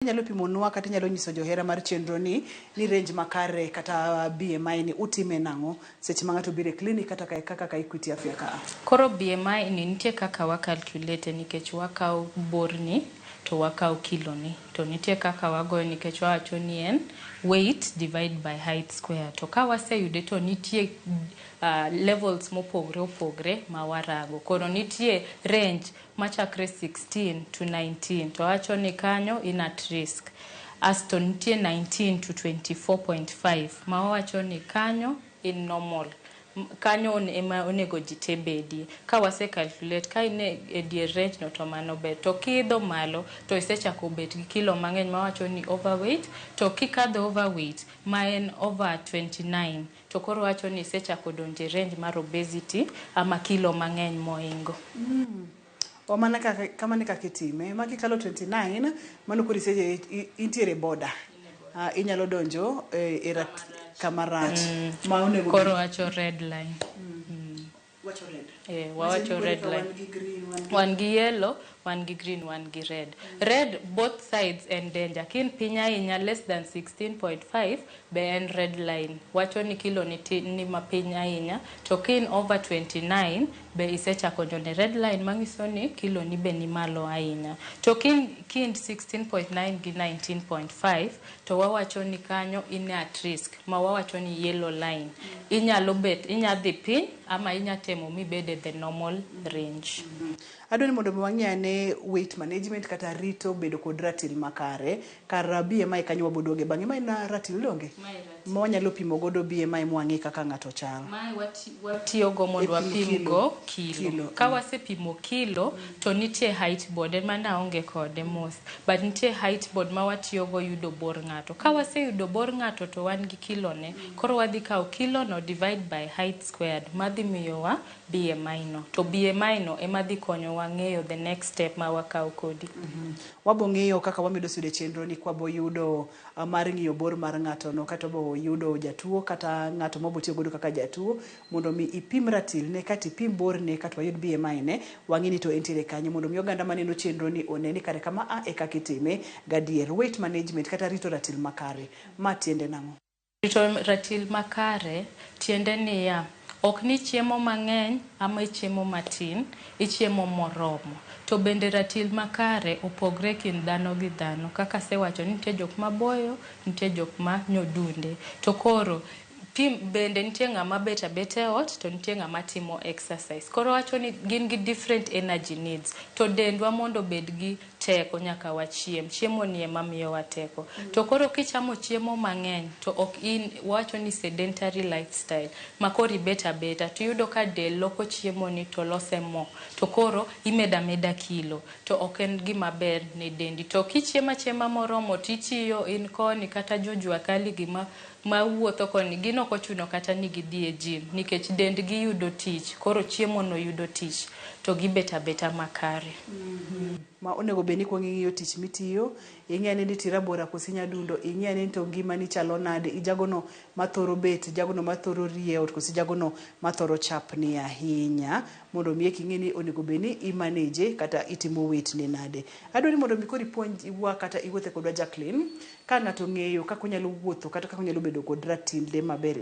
Inyalo pimonwa kata inyalo nyiso johera mar chenro ni ni range makare kata BMI ni utime nang'o seche ma ng'ato obiro e clinic kata kaka ka Equity Afya ka? Koro BMI ni nitie kaka wa calculate nikech wakawo borni to wakawo kilo ni to nitie kaka wagoyo nikech wawacho ni en weight divide by height square. To ka waseyude to nitie levels mopogre opogre ma warango. Koro nitie range machakre 16 to 19 to wacho ni kanyo in at risk. Asto nitie 19 to 24.5 ma wawacho ni kanyo in normal. Kanyo ema onego ji te bedie. Ka wase calculate ka in e dier range no to mano ber. To kiidho malo to isechako bet gi kilo mang'eny mawacho ni overweight, to kikadho overweight ma en over 29 to koro wacho ni isechako donjo e range mar obesity ama kilo mang'eny moingo. O mana kaka kamano e kaka itime. Ma kikalo 29 mano koro ise intiere e border. Inyalo donjo e rat kama rach. Ma onego Koro wacho red line. Wacho red. Eh, wawacho red line. Wan gi green, wan gi Wan gi yellow, wan gi green, wan gi red. Red both sides en danger. Kin piny ahinya less than 16.5 be en red line. Wacho ni kilo ni, ni mapiny ahinya. To kin over 29 be isechako donjo e red line manyiso ni kilo ni be ni malo ahinya. To kin kind 16.9 gi 19.5 to wawacho ni kanyo in at risk ma wawacho ni yellow line. Inyalo bet, inya dhi piny ama inya temo mibed e the normal range. Adwa ni mondo mi wang'i ane weight management kata rito bedo kod ratil makare. Kar BMI kanyo waboduoge bang'e. Ma en ratil donge? Ma wanyalo pimo godo BMI mwang'i kaka ng'ato chal. Mae watiyogo mondo E pimo wapim go kilo. Kilo, Ka wasepimo kilo to nitie height board ema naonge kode mos. But nitie height board ma watiyogo yudo bor ng'ato. Ka waseyudo bor ng'ato to wan gi kilo ne, koro wadhi kawo kilo no divide by height squared madhi miyowa BMI no. To BMI no ema dhi konyowa ng'eyo the next step ma wakawo kodi. Wabo ng'iyo kaka wamedo sudo e chenro ni kwabo yudo mar ng'iyo bor mar ng'ato no kata wabo yudo jatuo kata ng'ato mabo tiyo godo kaka jatuo mondo mi ipim ratil ne kata ipim bor ne kata wayud BMI ne wang'i ni to entiere kanyo mondo mi oganda maneno chenro ni one ni kare kama a e kaka itime gadier. Weight management kata rito ratil makare ma tiende nang'o? Rito ratil makare tiende niya, ok ni chiemo mang'eny ama ichiemo matin, ichiemo moromo. To bende ratil makare opogre kind dhano gi dhano. Kaka asewacho ni nitie jok maboyo, nitie jok ma nyodunde. To koro pim bende nitie ng'ama bet abeta e ot to nitie ng'ama timo exercise. Koro wacho ni gin gi different energy needs. To dendwa mondo obed gi teko nyaka wachiem. Chiemo ni ema miyowa teko. To koro kichamo chiemo mang'eny to ok in wacho ni sedentary lifestyle ma koro ibet abeta tiyudo ka del loko chiemo ni to lose mo. To koro imedo ameda kilo to ok en gima ber ne dendi. To kichiemo achiema moromo titiyo in koni kata jo jua kali gi mawuotho koni gin ok ochuno kata ni gidhi e gym nikech dendgi yudo tich koro chiemo no yudo tich to gibet abeta makare. Ma onego bed ni ikuongo ing'iyo tich mitiyo, ing'i ane ni tirabora koso inyadundo, ing'i ane ni to ngimani chalo nade, ijagono mathoro bet, jagono mathoro rie ot koso jagono mathoro chapni ahinya mondo mi eka ing'e ni onego bed ni i manage kata itimo weight ni nade. Adwa ni mondo mi koro ipuonjwa kata iwuothe kodwa Jacqueline, ka ng'ato ong'eyo kaka onyalo wuotho kata kaka onyalo bedo kod ratilde maber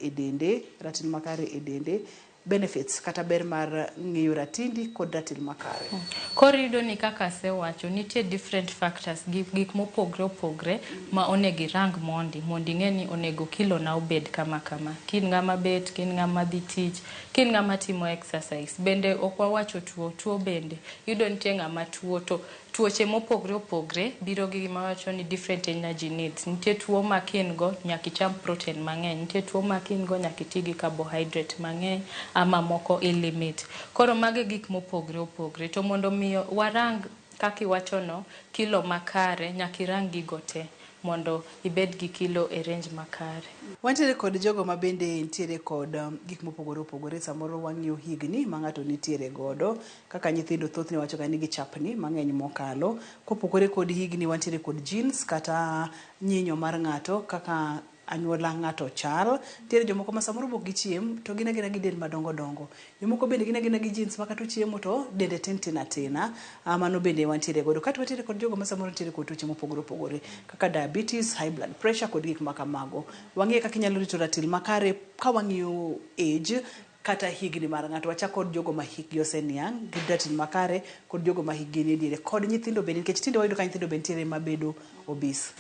e dende, ratil makare e dende, benefits kata ber mar ng'eyo ratindi kod ratil makare. Koro iyudo ni kaka asewacho nitie different factors gik mopogre opogre ma onego irang mondi mondo ing'e ni onego kilo na obed kama kama. Kin ng'ama bet, kin ng'ama dhi tich, kin ng'ama timo exercise. Bende ok wawacho tuo, tuo bende iyudo nitie ng'ama tuo to tuoche mopogre opogre biro gi gima wacho ni different energy needs. Nitie tuo ma kin go nyaka icham protein mang'eny, nitie tuo ma kin go nyaka iti gi carbohydrate mang'eny ama moko i limit. Koro mago e gik mopogre opogre. To mondo mi warang kaka iwacho no, kilo makare nyaka irang gigo te mondo ibed gi kilo e range makare. Wantiere kod jogo ma bende nitiere kod gik mopogore opogore samoro wang'iyo higni ma ng'ato nitiere godo kaka nyithindo thothne wacho ga ni gichapni mang'eny mokalo. Kopogore kod higni wantiere kod genes kata nyinyo mar ng'ato kaka anyuola ng'ato chal. Nitiere jomoko ma samoro bok gichiem to gin agina gi del madongo dongo. Jomoko bende gin agina gi jeans ma kata ochiemo to dende tin tin atina. Mano bende wantiere godo. Kato wantiere kod jogo ma samoro nitiere kod tuoche mopogore opogore kaka diabetes, high blood pressure kod gik ma kamago. Wang'iye kaka inyalo rito ratil makare ka wang'iyo age kata higni mar ng'ato. Wachak kod jogo ma hikgi oseniang' gi ratil makare kod jogo ma hikgi nie diere kod nyithindo bende nikech tinde wayudo ka nyithindo bende nitiere mabedo obese.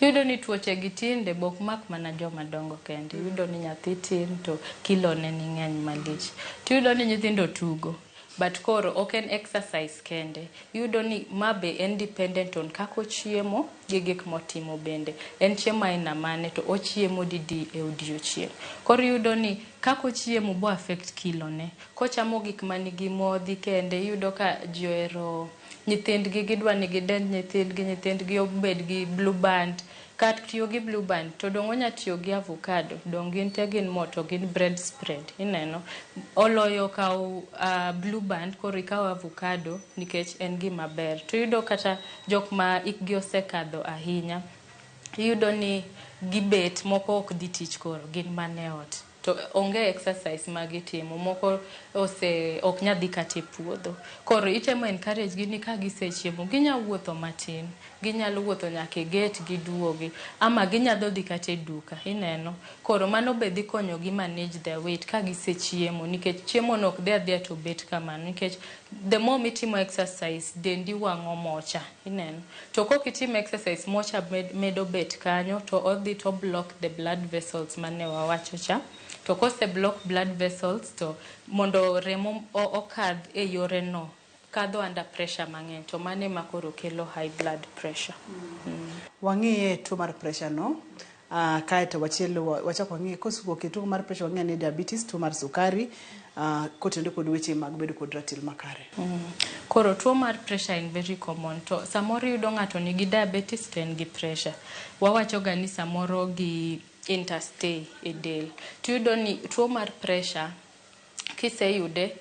Iyudo ni tuoche gi tinde bok mak mana joma dongo kende. Iyudo ni nyathi tin to kilo ne ni ng'eny malich. Tiyudo ni nyithindo tugo. But koro ok en exercise kende. Iyudo ni ma be en dependent on kaka ochiemo gi gik motimo bende. En chiemo aina mane to ochiemo didi e odiochieng'. Koro iyudo ni kaka ochiemo bo affect kilo ne. Kochamo gik manigi modhi kende, iyudo ka ji ohero nyithindgi, gidwa ni gidend nyithindgi, nyithindgi obed gi blue band. Kar tiyo gi blue band, to dong' onya tiyo gi avocado, dong' gin te gin mo to gin bread spread, ineno. Oloyo kawo blue band, koro ikawo avocado nikech en gima ber. To iyudo kata jok ma hikgi osekadho ahinya, iyudo ni gibet, moko ok dhi tich koro, gin mana e ot. To onge exercise ma gitimo, moko ose ok nya dhi kata e puodho. Koro itemo encourage gi ni ka gisechiemo, ginya wuotho matin, ginyalo wuotho nyaka e gate giduogi, ama ginyalo dhi kata e duka, ineno. Koro mano be dhi konyo gi manage their weight ka gisechiemo, nikech chiemo no ok dhi adhiya to bet kamano, nikech the more mitimo exercise, dendi wang'o mocha, ineno. To kok itimo exercise, mocha medo bet kanyo, to odhi to block the blood vessels mane wawacho cha. To kose block blood vessels, to mondo remo okadh e yore no, kadho under pressure mang'eny, to mano ema koro kelo high blood pressure. Wang'iye tuo mar pressure no, kaeto wachielo wachak wang'iye kosewuok e tuo mar pressure, wang'iyo ni diabetes, tuo mar sukari, kotenore kod weche mag bedo kod ratil makare. Koro tuo mar pressure en very common, to samoro iyudo ng'ato nigi diabetes to en gi pressure. Wawacho ga ni samoro gi interstay e del. Tiyudo ni tuo mar pressure kiseyude,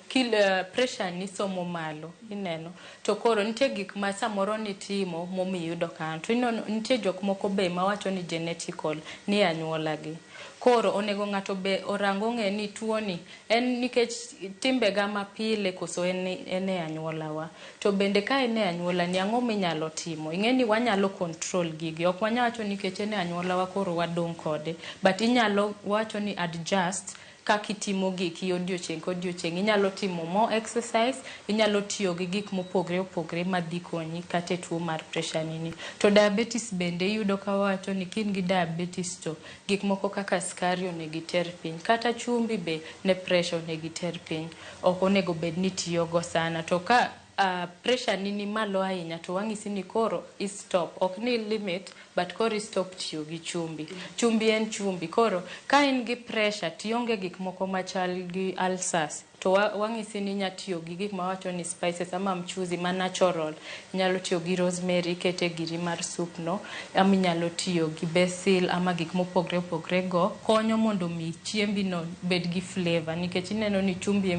pressure ni somo malo, ineno. To koro nitie gik ma samoro nitimo momiyo iyudo kanyo. To ineno nitie jok moko be mawacho ni genetical, ni anyuola gi. Koro onego ng'ato be orang ong'e ni tuo ni en nikech timbega mapile koso en e anyuola wa. To bende ka en e anyuola ni, ang'o minyalo timo? Ing'e ni wanyalo control gigi. Ok wanyal wacho nikech en e anyuola wa koro wadong' kode. But inyalo wacho ni adjust kaka itimo giki odiochieng' kodiochieng'. Inyalo timo more exercise, inyalo tiyo gi gik mopogre opogre madhi konyi kata e tuo mar pressure nini. To diabetes bende iyudo ka wawacho ni ka in gi diabetes to gik moko kaka skari onego iter piny. Kata chumbi be ne pressure onego iter piny. Ok onego bed ni itiyo go sana. To ka pressure ni ni malo ahinya to wang'isi ni koro i stop. Ok ni limit, but koro i stop tiyo gi chumbi. Chumbi en chumbi. Koro ka in gi pressure tionge gik moko machal gi ulcers, to wang'isi ni inya tiyo gi gik mawacho ni spices ama mchuzi ma natural. Inyalo tiyo gi rosemary, ikete giri mar soup no, ama inyalo tiyo gi basil ama gik mopogre opogre go konyo mondo mi chiembi no bed gi flavor, nikech ineno ni chumbi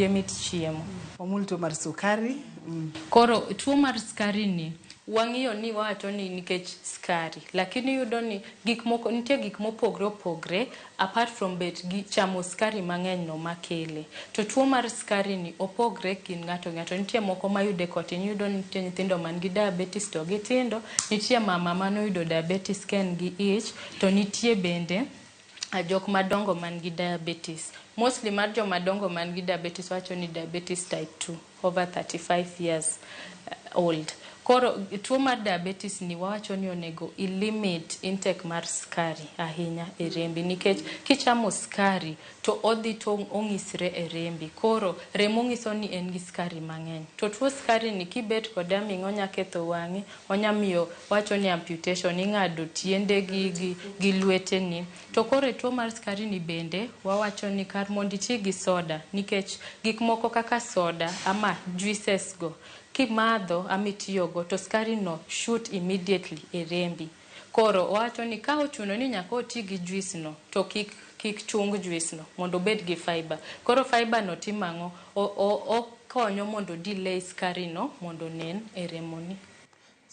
e mit chiemo. Wamul tuo mar sukari. Koro tuo mar sukari ni wang'iyo ni wawacho ni nikech skari, lakini iyudo ni gik moko nitie, gik mopogre opogre apart from bet gi chamo skari mang'eny no makele. To tuo mar skari ni opogre kind ng'ato gi ng'ato. Nitie moko mayude kotin, iyudo ni nitie nyithindo man gi diabetes to gitindo, nitie mama manoyudo diabetes ka en gi ich, to nitie bende jok madongo man gi diabetes. Mostly mar joma dongo man gi diabetes wacho ni diabetes type 2 over 35 years old. Koro tuo mar diabetes ni wawacho ni onego i limit intake mar skari ahinya e rembi, nikech kichamo skari to odhi to ong'isre e rembi. Koro remo ng'iso ni en gi skari mang'eny. To tuo skari ni kibet kode aming'a onya ketho wang'i, onya miyo wacho ni amputation, ing'ado tiendegi gi lweteni. To koro e tuo mar skari ni bende wawacho ni kar mondo iti gi soda, nikech gik moko kaka soda ama juices go kimadho ama itiyogo to skari no shoot immediately e rembi. Koro owacho ni ka ochuno ni nyaka oti gi juice no to kik chung juice no mondo obed gi fiber. Koro fiber no timo ang'o? Okonyo mondo delay skari no mondo onen e remoni.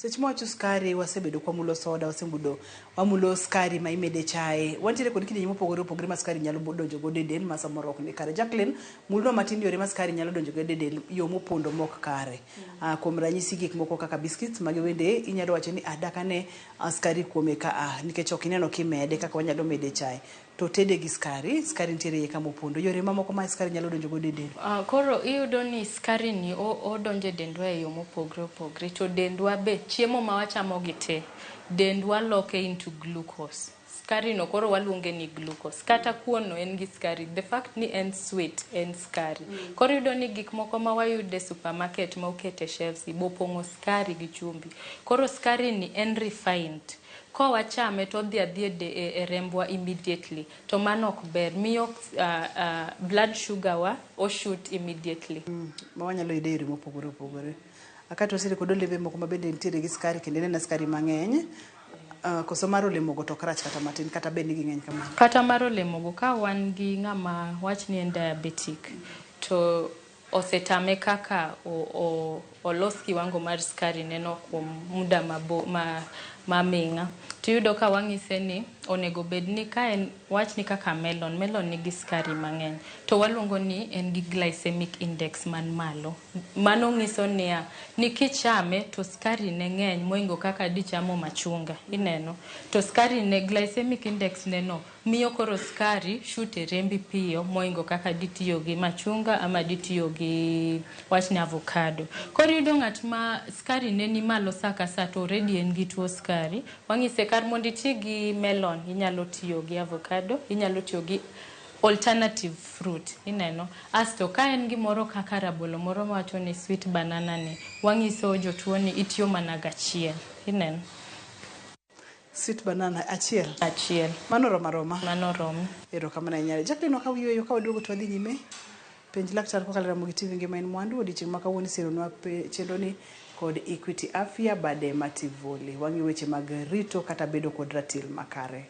Seche ma wacho sukari, wasebedo kwamulo soda, wasebedo wamulo sukari ma imede chae. Wantiere kod kidienje mopogore opogore ma sukari nyalo donjo godo e del ma samoro ok ni kare. Jacqueline, mulnwa matin yore ma sukari nyalo donjo godo e del, yo mopondo mok kare. Kuom ranyisi gik moko kaka biscuits, magi bende inyalo wacho ni adakane sukari kuome ka a, nikech ok ineno kimede kaka wanyalo mede chae. To tede gi sukari, sukari nitiere iye kama opondo. Yore mamoko ma sukari nyalo donjo godo e del. Koro iyudo ni sukari ni odonjo e dendwa e yo mopogre opogre, to dendwa be chiemo ma wachamo gi te, dendwa loke into glucose. Sukari no koro waluonge ni glucose. Kata kuon no en gi sukari. The fact ni en sweet, en sukari. Koro iyudo ni gik moko ma wayudo e supermarket ma okete shelves gi bopong'o sukari gi chumbi. Koro sukari ni en refined. Ko wachame to odhi adhi e rembwa immediately. To mano ok ber. Miyo blood sugar wa oshoot immediately. Ma wanyalo yude e yore mopogore opogore. Akato wasere kod olembe moko ma bende nitiere gi sukari kendo en sukari mang'eny. Koso mar olemogo to ok rach kata matin, kata bed ni ging'eny kamano. Kata mar olemogo, ka wan gi ng'ama wach ni en diabetic, to osetame kaka olos kiwango mar sukari neno kuom muda maming'a. Tiyudo ka wang'ise ni onego bed ni ka en wach ni kaka melon, melon nigi sukari mang'eny, to waluongo ni en gi glycemic index man malo. Mano ng'iso niya, ni kichame to sukari ne ng'eny moingo kaka dichamo machunga, ineno. To sukari ne glycemic index ne no miyo koro sukari shoot e rembi piyo moingo kaka ditiyo gi machunga ama ditiyo gi wach ni avocado. Koro iyudo ng'at ma sukari ne ni malo sa ka sa to already en gi tuo sukari, wang'ise kar mondo iti gi melon, inyalo tiyo gi avocado, inyalo tiyo gi alternative fruit, ineno. Asto ka en gimoro kaka rabolo moro mawacho ni sweet banana ni, wang'iso jotuo ni itiyo mana gachiel, ineno. Sweet banana achiel. Achiel. Mano romo aroma. Mano romo. Erokamano ahinya. Jacqueline, wakaw yueyo ka waduogo to wadhi nyime. Penj laktar kokalo Ramogi TV ngima en mwandu. Odiochieng' ma kawuono isironwa chenro ni kod Equity Afya bade ma Tivoli. Wang'iyo weche mag rito kata bedo kod ratil makare.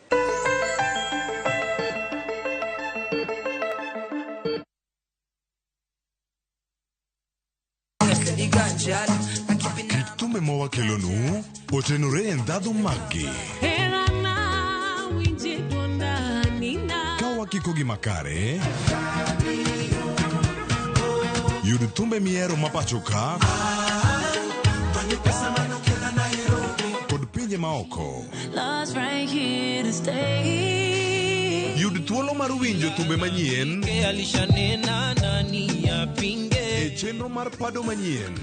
Kit thumbe ma wakelonu otenore e ndhadhu maggi. Ka wakiko gi makare, yud thumbe mihero ma pacho ka kod pinje maoko. Yud thuolo mar winjo thumbe manyien e chenro mar pado manyien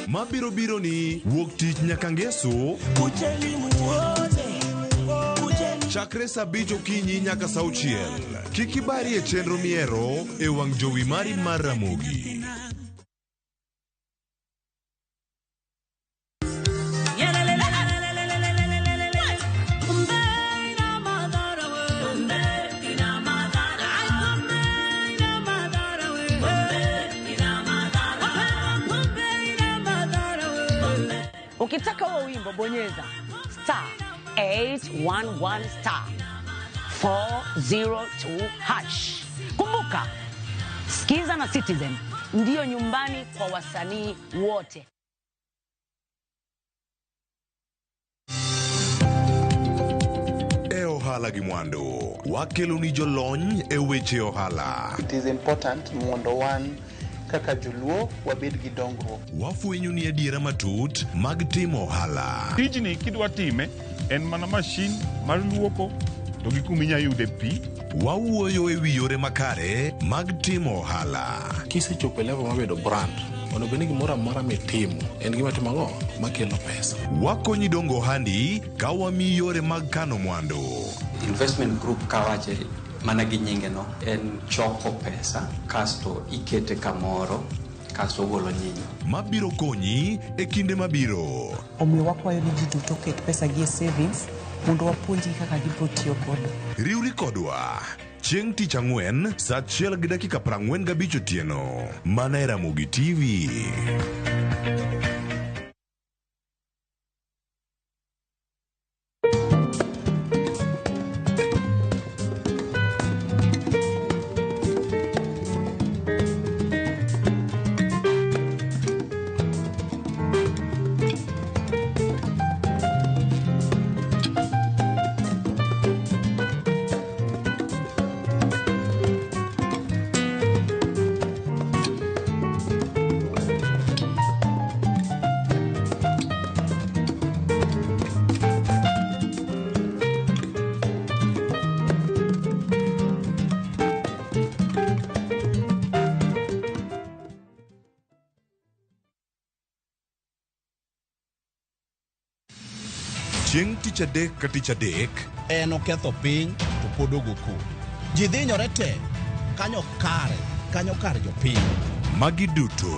mabiro biro ni wuok tich nyaka ngeso chakre saa 5 okinyi nyaka saa 6. Kik ibari e chenro mihero e wang' jowi mari mar Ramogi. Ukitaka huo wimbo bonyeza star 811 star 402 hash. Kumbuka, Skiza na Citizen ndiyo nyumbani kwa wasanii wote. E ohala gi mwandu, wakeloni jolony e weche ohala. It is important mondo wan kaka joluo wabed gi dongruok. Wafwenyo ni adiera matut mag timo ohala. Tijni kidwa time en mana mashin mar luoko to gi kuma inyalo yude pi. Wawuoyo e wi yore makare mag timo ohala. Kisechopo e level mar bedo brand, onego bed ni gimoro amora mitimo en gima timo ang'o makelo pesa. Wakonyi dongo ohandi ka wamiyi yore mag kano mwandu. Investment group kawache mana gi nyinge no en choko pesa kasto ikete kamoro kasto ogolo nyinyo. Mabiro konyi e kinde mabiro. Omiyo wakwayo ni ji duto oket pesa gi e savings mondo wapuonjgi kaka gibiro tiyo godo. Riwri kodwa chieng' tich ang'wen saa 1:45 otieno mana e Ramogi TV. Chieng' tich adek ka tich adek. En oketho piny to pod ogo koko. Ji dhinyore te kanyo kare, kanyo kar jopiny. Magi duto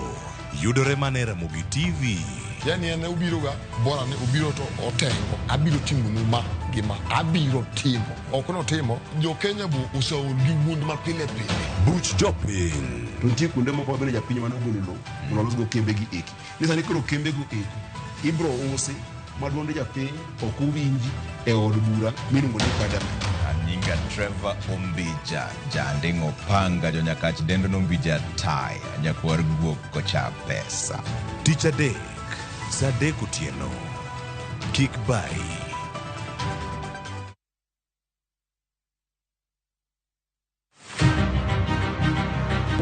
yudore mana e Ramogi TV. Yani en obiro ga bora ni obiro to otengo abiro timonu ma gi ma abiro timo ok notimo jo Kenya bo oseol gi wuond ma pile pile. Buch jopiny. To nitie kuonde moko ma bende japiny mane ogolo lowo mondo olosgo kembe gi eki. Ni sani koro kembe go eki ibro usi ma duond japiny ok owinji e od bura miluongo ni parliament. Anyinga Trevor Ombija, janding'o panga jonyakach dendo nombija taya, nyakwar guok kocha pesa. Tich adek, saa adek otieno. Kik bayi.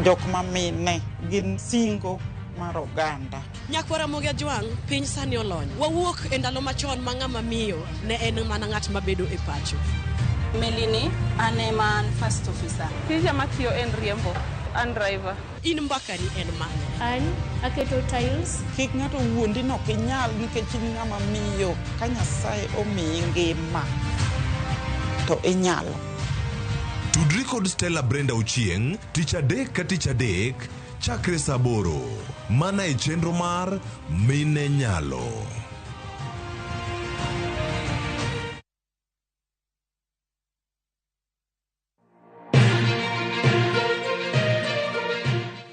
Jok ma mine gin singo mar oganda. Nyakwar Ramogi Ajwang', piny sani olony. Wawuok e ndalo machon ma ng'ama miyo ne en mana ng'at mabedo e pacho. Melini, an ema an first officer. Tija matiyo en riembo, an driver. In mbakani en mane? An aketo tiles. Kik ng'ato wuondi ni ok inyal nikech in ng'ama miyo ka Nyasaye omiyi ngima to inyalo. Tudri kod Stella Brenda Ochieng' tich adek ka tich adek chakre saa aboro mana e chenro mar Mine Nyalo.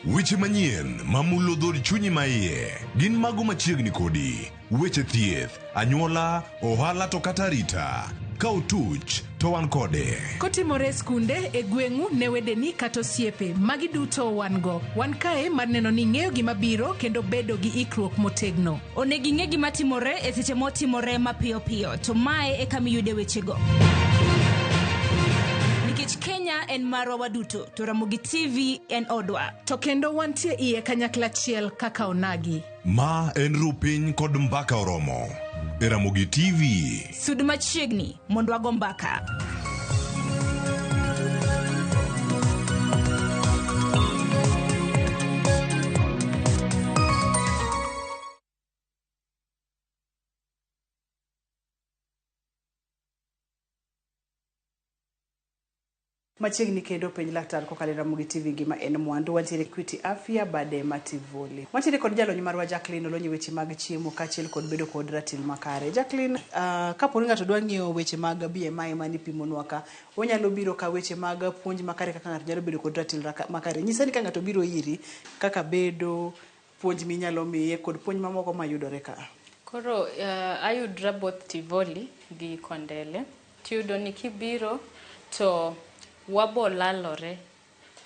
Weche manyien mamulo dhod chunyi maiye gin mago machiegni kodi. Weche thieth, anyuola, ohala to kata arita. Ka otuch to wan kode. Kotimore e skunde, e gweng'u, ne wedeni kata osiepe, magi duto wan go. Wan kae mar neno ni ing'eyo gima biro kendo bedo gi ikruok motegno. Onego ing'e gima timore e seche motimore mapiyo piyo, to mae e kama iyude wechego. Nikech Kenya en marwa waduto, to Ramogi TV en odwa. To kendo wantie iye kanyakla achiel kaka onagi. Ma en Rupiny kod Mbaka Oromo e Ramogi TV. Sud machiegni mondo wago mbaka. Machiegni kendo penj laktar kokalo e Ramogi TV ngima en mwandu. Wantiere Equity Afya bade Mativoli. Wantiere kod jalony marwa Jacqueline olony e weche mag chiemo kaachiel kod bedo kod ratil makare. Jacqueline, kapo ni ng'ato dwa ng'iewo weche mag BMI mane ipimonwa ka, onyalo biro ka weche mag puonj makare kaka ng'ato nyalo bedo kod ratil makare. Nyisa ni ka ng'ato biro iri, kaka bedo, puonj minyalo miye kod puonj mamoko mayudore ka. Koro ayudra both Tivoli gi Kondele. Tiyudo ni kibiro to wabo lalore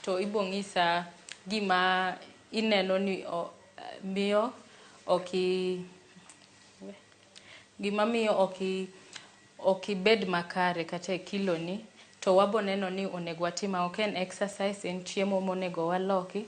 to ibo ng'isa gima ineno ni miyo ok gima miyo ok ibed makare kata e kiloni to wabo neno ni onego watim ang'o. Ka en exercise, en chiemo monego waloki,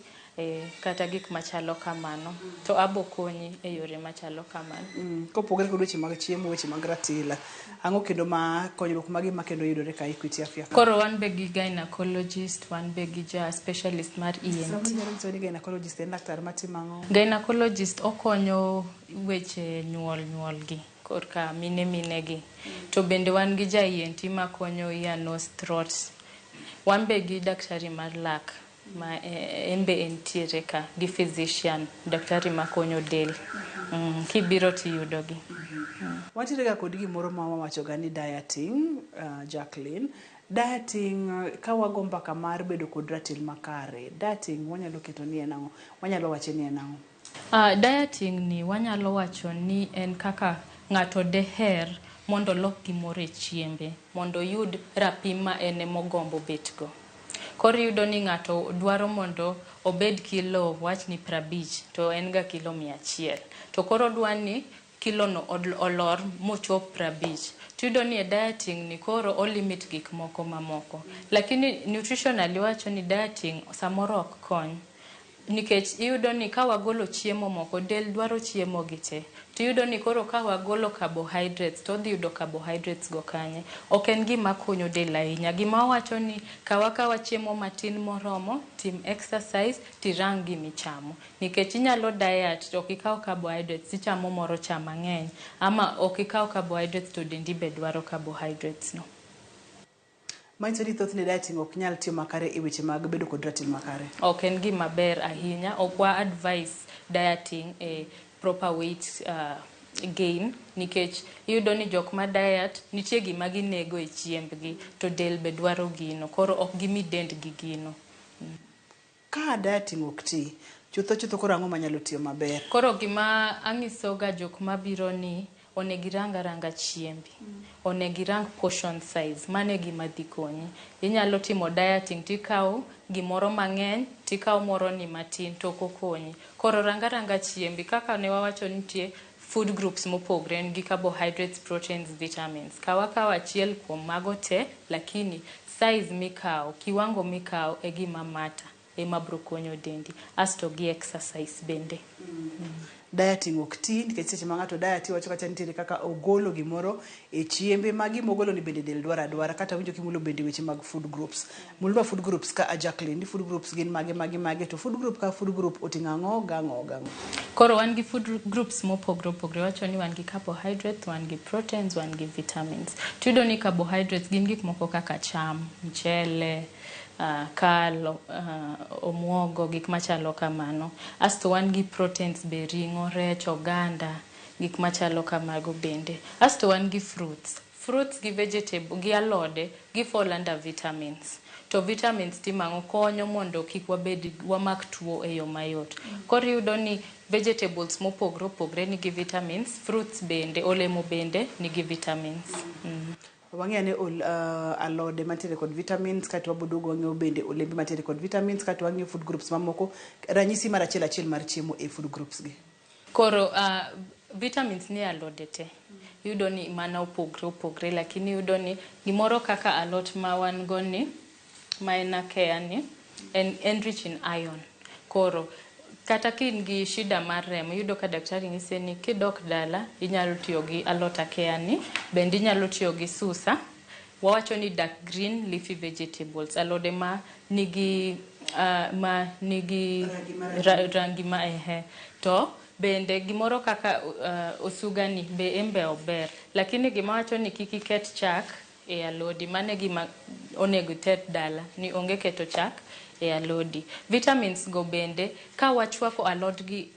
kata gik machalo kamano. To abo konyi e yore machalo kamano. Kopogore kod weche mag chiemo, weche mag ratil, ang'o kendo ma konyruok magi ma kendo yudore ka Equity Afya? Koro wan be gi gynecologist, wan be gi ja specialist mar ENT. Samoro inyalo nyisowa ni gynecologist en laktar matimo ang'o? Gynecologist okonyo weche nyuol nyuol gi korka mine mine gi. To bende wan gi ja ENT makonyo ear, nose, throat. Wan be gi daktari mar lak ma en be entiere ka gi physician, daktari makonyo del. Kibiro tiyudo gi. Wantiere ga kod gimoro ma wawacho ga ni dieting, Jacqueline. Dieting, ka wago mbaka mar bedo kod ratil makare, dieting wanyalo keto ni en ang'o? Wanyalo wache ni en ang'o? Dieting ni wanyalo wacho ni en kaka ng'ato deher mondo olok gimoro e chiembe, mondo oyud rapim ma en emogombo bet go. Koro iyudo ni ng'ato dwaro mondo obed kilo wachni 50 to en ga kilo 100. To koro odwa ni kilo no olor mochop 50. Tiyudo ni e dieting ni koro o limit gik moko mamoko. Lakini nutritionally wacho ni dieting samoro ok kony. Nikech iyudo ni ka wagolo chiemo moko, del dwaro chiemo gi te. To iyudo ni koro ka wagolo carbohydrates to odhi yudo carbohydrates go kanye? Ok en gima konyo del ahinya. Gima wawacho ni kaw akawa chiemo matin moromo, tim exercise, tirang gimichamo. Nikech inyalo diet to ok ikaw carbohydrates, tichamo moro cha mang'eny. Ama ok ikaw carbohydrates to dendi be dwaro carbohydrates no. Manyiso ni thothne dieting ok nyal tiyo makare e weche mag bedo kod ratil makare. Ok en gima ber ahinya. Ok wa advise dieting e proper weight gain nikech iyudo ni jok ma diet nitie gima ginego e chiembgi to del be dwaro gino. Koro ok gimi dendgi gino. Ka dieting ok ti, chutho chutho koro ang'o manyalo tiyo maber? Koro gima anyisoga jok mabiro ni onego irang aranga chiembi. Onego irang portion size. Mano e gima dhi konyi. Inyalo timo dieting tikawo gimoro mang'eny tikawo moro ni matin to ok okonyi. Koro rang aranga chiembi. Kaka ne wawacho ni nitie food groups mopogre en gi carbohydrates, proteins, vitamins. Kaw akawa achiel kuom mago te lakini size mikawo, kiwango mikawo e gima matter. Ema biro konyo dendi. Asto gi exercise bende. Dieting ok ti nikech seche ma ng'ato diet iwacho kata nitiere kaka ogolo gimoro e chiembe ma gima ogolo ni bende del dwaro adwara kata winjo kimulo bende weche mag food groups. Mulnwa food groups ka a Jacqueline ni food groups gin mage mage mage to food group ka food group oting'o ang'o gang'o gang'o. Koro wan gi food groups mopogre opogre. Wacho ni wan gi carbohydrates, wan gi proteins, wan gi vitamins. Tiyudo ni carbohydrates gin gik moko kaka cham, mchele, kal, omuogo, gik machalo kamano. Asto wan gi proteins be, ring'o, rech, oganda, gik machalo kamago bende. Asto wan gi fruits. Fruits gi vegetable gi alode gi fall under vitamins. To vitamins timo ang'o? Konyo mondo kik wabed wamak tuo e yo mayot. Koro iyudo ni vegetables mopogre opogre nigi vitamins, fruits bende, olemo bende nigi vitamins. Wang'eyo ni alode mantiere kod vitamins kaeto waboduogo wang'iyo bende olembe mantiere kod vitamins kaeto wang'iyo food groups mamoko. Ranyisi mar achiel achiel mar chiemo e food groups gi. Koro vitamins nie alode te. Iyudo ni mana opogre opogre lakini iyudo ni gimoro kaka alot ma wan go ni ma en akeya ni en rich in iron. Koro kata ka in gi shida mar remo iyudo ka daktari nyisi ni kidok dala inyalo tiyo gi alot akeya ni bende inyalo tiyo gi susa. Wawacho ni dark green leafy vegetables, alode ma nigi rangi ma ehe. To bende gimoro kaka osuga ni be en be ober. Lakini gima wacho ni kik iket chak e alodi. Mano e gima onego ited dala ni onge keto chak e alodi. Vitamins go bende ka wachwako alot gi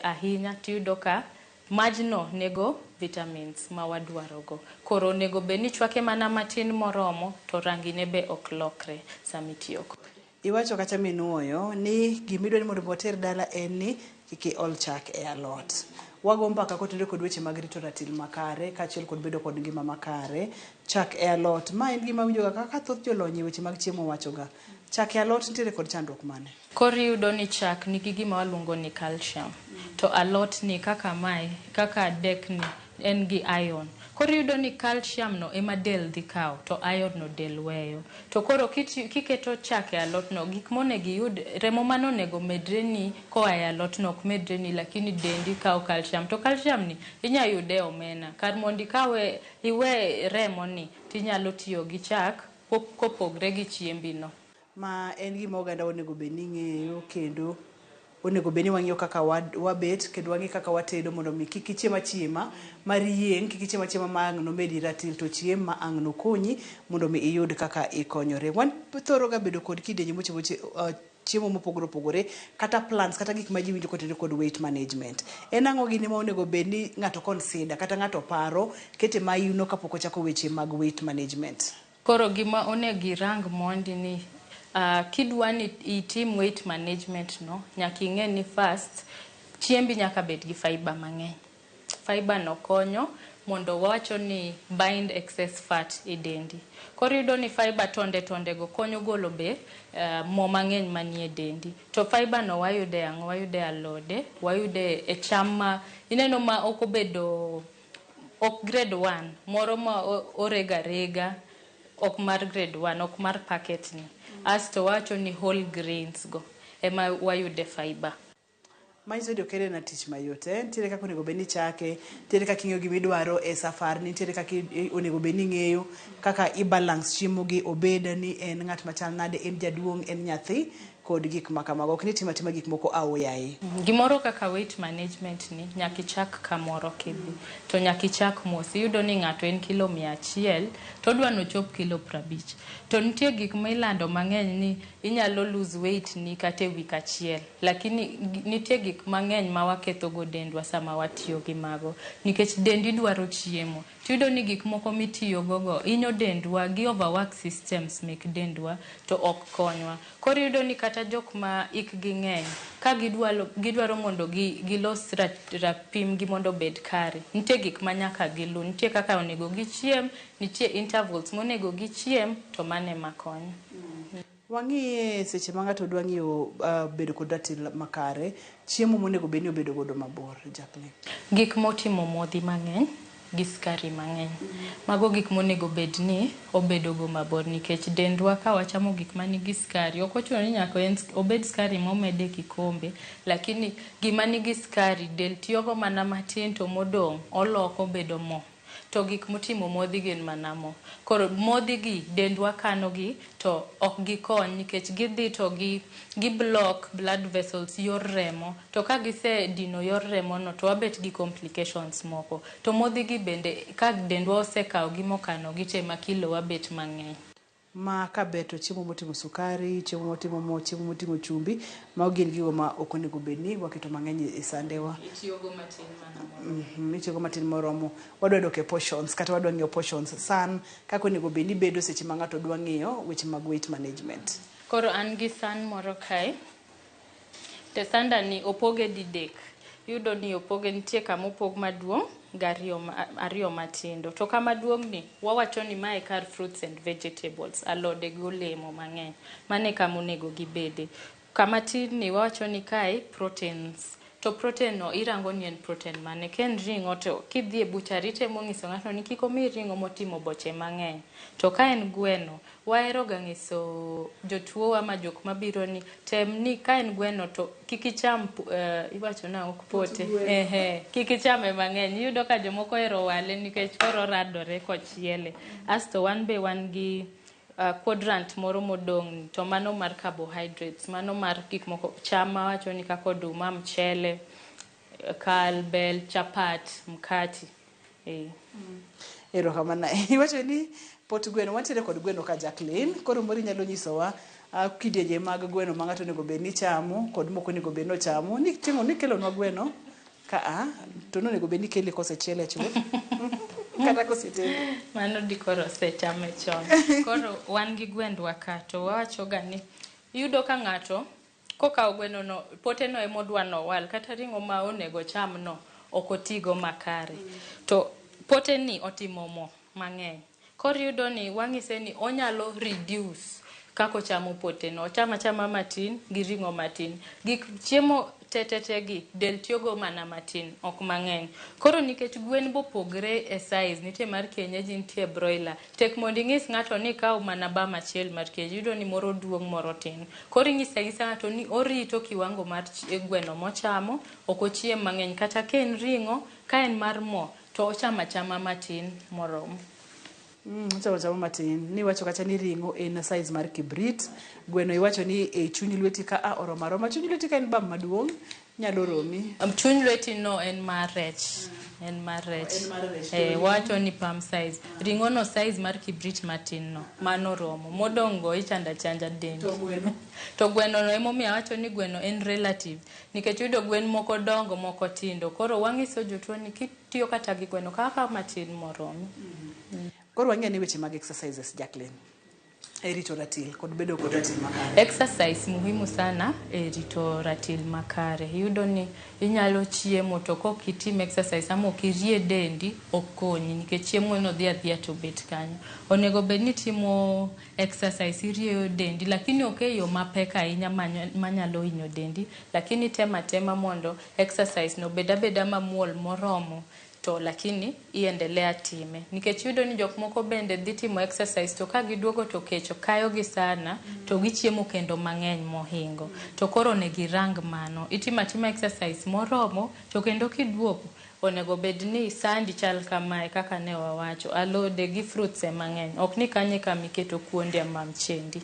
ahinya tiyudo ka majno nego vitamins ma wadwaro go. Koro onego bed ni ichwake mana matin moromo to rangi ne be ok lokre sama itiyo kode. Iwacho kacha minuoyo ni gimidwa ni mondo water dala en ni kik iol chak e alot. Wago mbaka kotenore kod weche mag rito ratil makare kaachiel kod bedo kod ngima makare. Chak e alot, ma en gima awinjoga kaka thoth jolony e weche mag chiemo wachoga. Chak e alot nitiere kod chandruok mane? Koro iyudo ni chak nigi gima waluongo ni calcium. To alot ni kaka mae, kaka dek ni, en gi iron. Koro iyudo ni calcium no ema del dhi kawo to iron no del weyo. To koro kiketo chak e alot no, gik monego iyud, remo mane onego medre ni koa e alot no ok medre ni, lakini dendi kawo calcium. To calcium ni inya yude e omena. Kar mondo ikawe iwe remo ni, tinyalo tiyo gi chak kopogre gi chiembi no. Ma en gima oganda onego bed ni ng'eyo kendo onego bed ni wang'iyo kaka wabet kendo wang'i kaka watedo mondo mi kik ichiem achiema mar yieng', kik ichiem achiema ma ang' nomedi ratil to chiem ma ang' nokonyi mondo mi iyud kaka ikonyore. Wan thoro ga bedo kod kidienje mochiwo chiemo mopogore opogore kata plans kata gik ma ji winjo kotenore kod weight management. En ang'o gini ma onego bed ni ng'ato consider kata ng'ato paro kete mayuno kapok ochako weche mag weight management? Koro gima onego irang mondi ni kidwa ni itim weight management no, nyaka ing'e ni first chiembi nyaka bed gi fiber mang'eny. Fiber no konyo mondo wawacho ni bind excess fat e dendi. Koro iyudo ni fiber tonde tonde go konyo golo be mo mang'eny manie dendi. To fiber no wayude ang'o? Wayude alode, wayude e cham ma ineno ma ok obedo ok grade 1, moro ma orega rega, ok mar grade 1, ok mar packet ni. Asto wacho ni whole grains go. ema wayude fiber. Manyiso ni ok en ena tich mayot. Eh? Nitiere kaka onego bed ni ichake, nitiere kaka ing'eyo gima idwaro e safar, nitiere kaka onego bed ni ing'eyo kaka i balance chiemo gi obed ni en ng'at machal nade, en jaduong', en nyathi kod gik ma kamago. Ok ni itimo atima gik moko aoyaye. Gimoro kaka weight management ni nyaka ichak kamoro kidhi to nyaka ichak mos. Iyudo ni ng'ato en kilo 100 to odwa ni ochop kilo 50. To nitie gik ma ilando mang'eny ni inyalo lose weight ni kata e week achiel. Lakini nitie gik mang'eny ma waketho go dendwa sama watiyo gi mago. Nikech dendi dwaro chiemo. Tiyudo ni gik moko mitiyo go go hinyo dendwa, gi overwork systems mek dendwa to ok konywa. Koro iyudo ni kata jok ma hikgi ng'eny ka gidwaro mondo gilos rapim gi mondo obed kare, nitie gik ma nyaka gilu, nitie kaka onego gichiem, nitie intervals monego gichiem, to mano ema konyo. Wang'iye seche ma ng'ato dwa ng'iyo bedo kod ratil makare, chiemo monego bed ni obedo godo mabor, Jacqueline. Gik motimo modhi mang'eny gi skari mang'eny. Mago gik monego bed ni obedo go mabor nikech dendwa ka wachamo gik manigi skari, ok ochuno ni nyaka obed skari momed e kikombe, lakini gima nigi skari del tiyogo mana matin to modong' oloko bedo mo. To gik motimo modhi gin mana mo. Koro modhi gi dendwa kano gi to ok gikony nikech gidhi to gi block blood vessels yor remo. To ka gisedino yor remo no to wabet gi complications moko. To modhi gi bende ka dendwa osekawo gi mokano gi te ma kilo wabet mang'eny. Ma kaber to chiemo motimo sukari, chiemo motimo mo, chiemo motimo chumbi, mago gin gigo ma ok onego bed ni waketo mang'eny e sandewa. Itiyogo matin mana moromo. Itiyogo matin moromo. Wadwa dok e portions, kata wadwa ng'iyo portions. San, kaka onego bed ni bedo seche ma ng'ato dwa ng'iyo weche mag weight management. Koro an gi san moro kae. To sanda ni opoge didek. Iyudo ni opoge nitie kama opog maduong' gi ariyo matindo. To kama duong' ni wawacho ni mae kar fruits and vegetables, alode gi olemo mang'eny. Mano e kama onego gibede. Kama tin ni wawacho ni kae proteins. To protein no irango ni en protein mane. Ka en ring'o to kidhi e butchery itemo ng'iso ng'ato ni kik omiyi ring'o motimo boche mang'eny. To ka en gweno, wahero ga ng'iso jotuowa ma jok mabiro ni tem ni ka en gweno to kik icham iwacho nang'o pote. Ehe, kik ichame mang'eny. Iyudo ka jomoko ohero wale nikech koro oradore kochiele. Asto wan be wan gi quadrant moro modong' to mano mar carbohydrates, mano mar gik moko cham mawacho ni kaka oduma, mchele, kal, bel, chapat, mkati. Erokamano. Iwacho ni pot gweno, wantiere kod gweno ka Jacqueline. Koro moro inyalo nyisowa kidienje mag gweno ma ng'ato onego bed ni chamo kod mok onego bed ni ochamo. Ni timo ni kelonwa gweno ka a to nonego bed ni kele kosechiele chuth. Kata kosetede. Mano dikoro osechame chon. Koro wan gi gwendwa ka to wawacho ga ni iyudo ka ng'ato kokawo gweno no pote no ema odwa nowal kata ring'o ma onego cham no ok otigo makare. To pote ni otimo mo mang'eny. Koro iyudo ni wang'ise ni onyalo reduce kaka ochamo pote no. Ocham achama matin gi ring'o matin. Gik chiemo te gi del tiyogo mana matin ok mang'eny. Koro nikech gwen bopogre e size, nitie mar kienyeji nitie broiler. Tek mondo ing'is ng'ato ni ikaw mana bam achiel mar kienyeji, iyudo ni moro duong' moro tin. Koro ing'iso ang'isa ng'ato ni orito kiwango mar gweno mochamo, ok ochiem mang'eny. Kata ka en ring'o, ka en mar mo, to ochamo achama matin moromo. Ochamo achama matin. Niwacho kacha ni ring'o en size mar kibrit. Gweno iwacho ni e chuny lweti ka a oromo aroma. Chuny lweti ka en bam maduong', nyalo romi. Chuny lweti no en mar rech. En mar rech. En mar rech. Wacho ni palm size. Ring'o no size mar kibrit matin no. Mano romo. Modong' go ichanda chanja dendi. To gweno? To gweno no emomiyo awacho ni gweno en relative. Nikech iyudo gwen moko dongo moko tindo. Koro wang'iso jotuo ni kitiyo kata gi gweno kaka matin moromi. Koro wang'eyo ni weche mag exercises, Jacqueline, e rito ratil kod bedo kod ratil makare. Exercise muhimu sana e rito ratil makare. Iyudo ni inyalo chiemo to kok itim exercise ama ok irie dendi ok konyi nikech chiemo no dhi adhiya to bet kanyo. Onego bed ni itimo exercise irieyo dendi lakini ok e yo mapek ahinya manyalo hinyo dendi, lakini item atema mondo exercise no bed abeda mamuol moromo. To lakini iendelea time. Nikech iyudo ni jok moko bende dhi timo exercise to ka giduogo to kech okayogi sana to gichiemo kendo mang'eny mohingo. To koro onego irang mano. Itimo atima exercise moromo to kendo kiduogo onego bed ni sandi chal kamae kaka ne wawacho. Alode gi fruits ema ng'eny. Ok ni kanyo e kama iketo kuondi ama mchendi.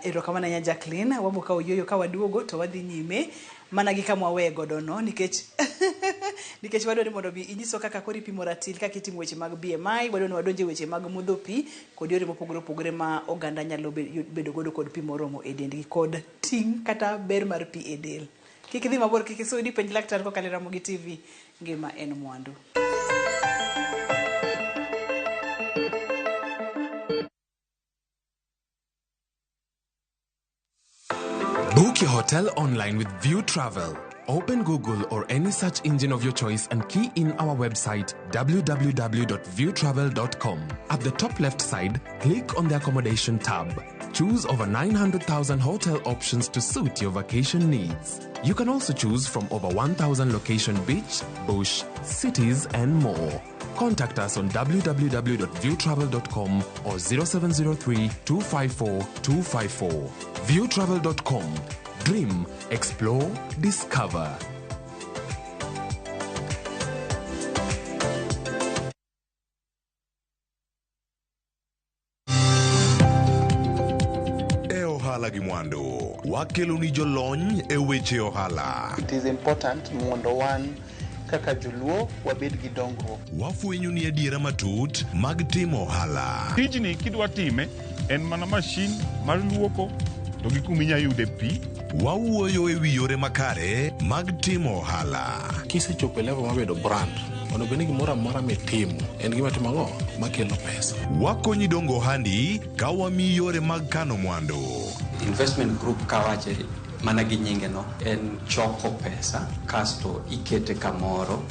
Erokamano ahinya Jacqueline. Wabo kawo yueyo ka waduogo to wadhi nyime mana gi kama waweye godo no nikech nikech wadwa ni mondo mi inyiswa kaka koro ipimo ratil kaka itimo weche mag BMI, wadwa ni wadonje weche mag modho pi kod yore mopogore opogore ma oganda nyalo bedo godo kod pi moromo e dendgi kod ting' kata ber mar pi e del. Kik idhi mabor, kik isudi, penj laktar kokalo e Ramogi TV. Ngima en mwandu. Book your hotel online with View Travel. Open Google or any search engine of your choice and key in our website www.viewtravel.com. At the top left side, click on the accommodation tab. Choose over 900,000 hotel options to suit your vacation needs. You can also choose from over 1,000 location beach, bush, cities, and more. Contact us on www.viewtravel.com or 0703 254 254. Viewtravel.com. Dream, explore, discover. E ohala gi mwandu, wakeloni jolony e weche ohala. It is important mondo wan kaka joluo wabed gi dongruok. Wafwenyo ni adiera matut mag timo ohala. Tijni kidwa time en mana mashin mar luoko to gi kuma inya yude pi. Wawuoyo e wi yore makare mag timo ohala. Kisechopo e level mar bedo brand, onego bed ni gimoro amora mitimo en gima timo ang'o makelo pesa. Wakonyi dongo ohandi ka wamiyi yore mag kano mwandu. Investment group kawache mana gi nyinge no en choko pesa kasto ikete kamoro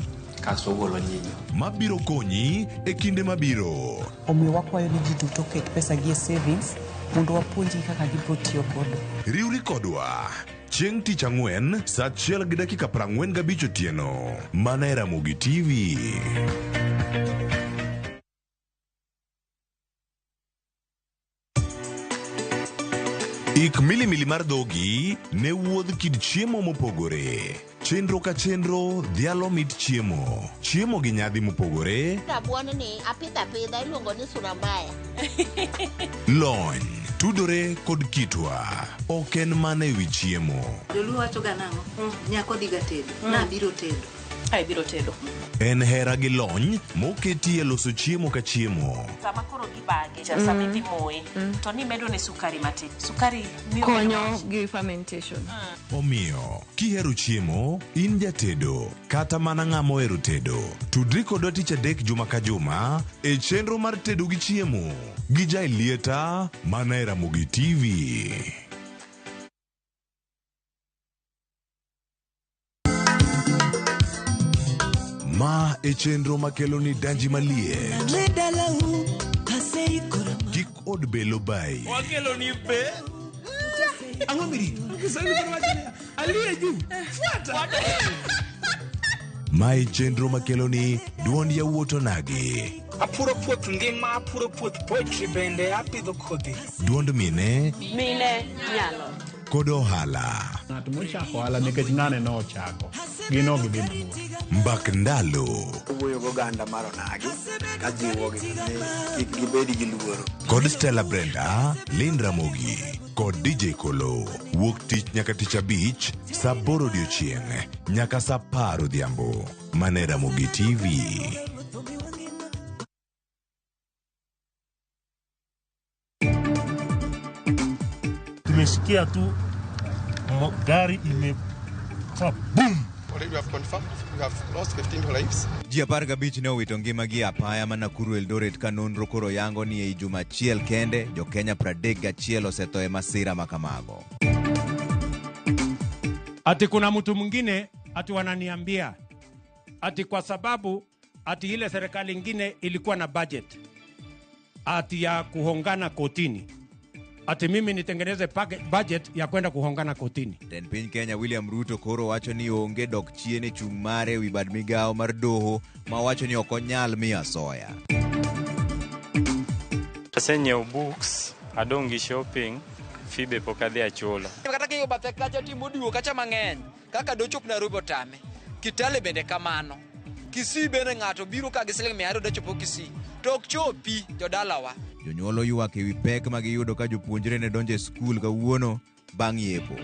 kasto ogolo nyinyo. Mabiro konyi e kinde mabiro. Omiyo wakwayo ni ji duto oket pesa gi e savings mondo wapuonjgi kaka gibiro tiyo godo. Riwri kodwa chieng' tich ang'wen saa 1:45 otieno mana e Ramogi TV. Ik milimili mar dhogi ne wuodh kit chiemo mopogore. Chenro ka chenro dhialo mit chiemo. Chiemo gi nyadhi mopogore. Rabuon ni apidho apidha iluongo ni sura mbaya. Lony, tudore kod kitwa. Ok en mana ewi chiemo. Joluo wacho ga nang'o? Nyako dhiga tedo. Nabiro tedo. Ai biro tedo. En hera gi lony moketi e loso chiemo ka chiemo. Sama koro gibage, sama idhi moye, to nimedo ne sukari matin. Sukari miyo konyo gi fermentation. Omiyo, kihero chiemo, in jatedo, kata mana ng'ama ohero tedo, tudri kodwa tich adek juma ka juma e chenro mar tedo gi chiemo gi Jaelieta mana e Ramogi TV. Ma e chenro makelo ni danji maliet. Kik od belo bai. Wakelo ni be. Ang'o mirito? Kiswahili bwana wacho niya, aliye juu fuata. Ma e chenro makelo ni duond yawuot onagi. Apuro puoth ngima, apuro puoth poetry bende apidho kodhi. Duond mine. Mine nyalo. Kod ohala. Ng'at mochako ohala nikech ng'ane nochako. Gin ok gidhi mabor. Mbak ndalo. Owuoyo goganda mar onagi kajiwogi ni kik gibed gi luoro. Kod Stella Brenda, Lynn Ramogi kod DJ Kolo. Wuok tich nyaka tich abich saa 8 odiochieng' nyaka saa 10 odhiambo. Mana e Ramogi TV. Tumesikia tu gari imefa boom. Already we have confirmed we have lost 15 lives. Ji 15 ne owito ngimagi e apaya ma Nakuru Eldoret ka nonro koro yango ni ei juma achiel kende jo-Kenya 31 osetho e masira ma kamago. Ati kuna mtu mwingine ati wananiambia ati kwa sababu ati ile serikali ingine ilikuwa na budget ati ya kuhongana kotini, Ati mimi nitengeneze budget ya kwenda kuhongana kotini. Jatend piny Kenya William Ruto koro wacho ni onge dok chien e chung' mare ewi bad migawo mar doho ma owacho ni ok onyal miyo asoya. Asenyiewo books, adong' gi shopping, fee be pok adhi achulo. Kata king'iyo bathe kacha timo duo kacha mang'eny kaka dochop Nairobi otame. Kitale bende kamano. Kisii bende ng'ato biro ka gi siling 200 dochopo Kisii. To ok chopi jodalawa. Jonyuol oywak ewi pek ma giyudo ka jopuonjre ne donjo e skul kawuono bang' yepo.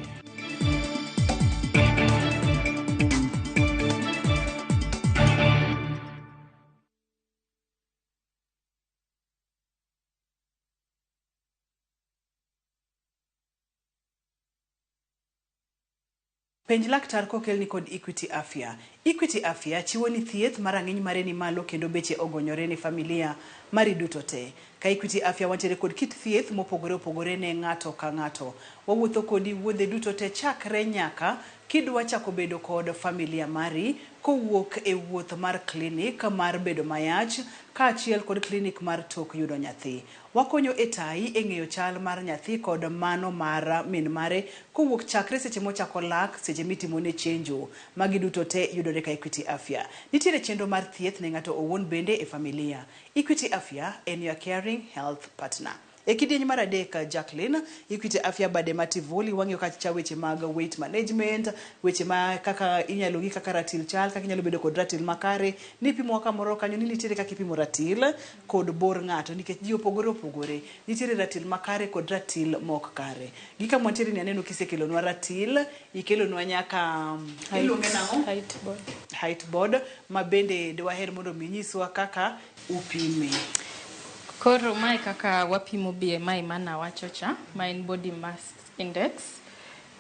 Penj laktar kokelni kod Equity Afya. Equity Afya chiwo ni thieth ma rang'iny mare ni malo kendo beche ogonyore ne familia mari duto te. Ka Equity Afya wantiere kod kit thieth mopogore opogore ne ng'ato ka ng'ato. Wawuotho kodi wuodhe duto te chakre nyaka kidwa chako bedo kod familia mari kowuok e wuoth mar klinik mar bedo mayach kaachiel kod klinik mar tok yudo nyathi. Wakonyo e tayi e ng'eyo chal mar nyathi kod mano mar min mare kowuok chakre seche mochako lak, seche mitimone chenjo. Magi duto te yudore ka Equity Afya. Nitiere chenro mar thieth ne ng'ato owuon bende e familia. Equity Afya en your caring health partner. E kidieny mar adek, Jacqueline, Equity Afya bade ma Tivoli, wang'iyo kacha weche mag weight management, weche ma kaka inyalo ng'i kaka ratil chal, kaka inyalo bedo kod ratil makare. Nipimowa kamoro kanyo ni nitiere kaka ipimo ratil kod bor ng'ato nikech ji opogore opogore. Nitiere ratil makare kod ratil mok kare. Gi kama wantiere ni aneno kisekelonwa ratil, ikelonwa nyaka, iluonge nang'o? Height board. Height board, ma bende dwaher mondo mi nyiswa kaka upime. Koro mae kaka wapimo BMI mana wacho cha, ma en body mass index.